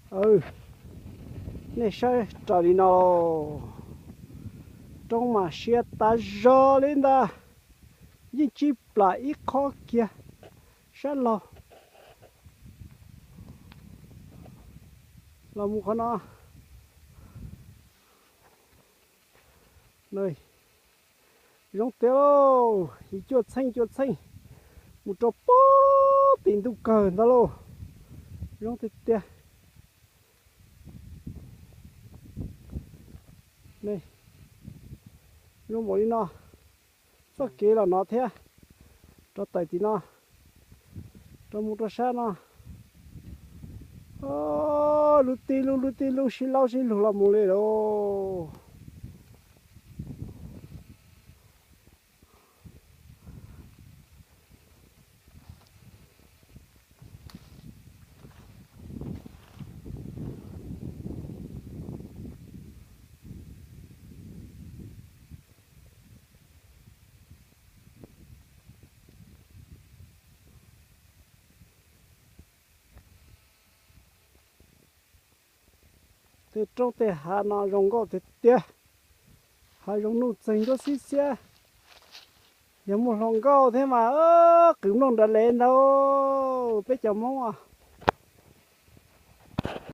Nej saib raws li no, roob mas siab tas zog li ntag, yeej tsib plam ib qho kiag sab laug los mus qhov no. Zoo tiag lauj, yim cuaj txheej cuaj txheej mus rau pem tim ntuj kawg ntag lauj. Zoo tiag tiag. Zoo npaum li no, txoj kev los no thiab, rov tawm tim no, rov mus rau sab no. Lub tib lub lub tib lub sib laub sib lug los mus li lauj. Tej roob tej hav no zoo nkauj tiag tiag. Hav zoov nuj txeeg nruab xib xiab. Yog muaj hluas nkauj thiab mas qwv nplooj nrad le ntag peb cov Hmoob.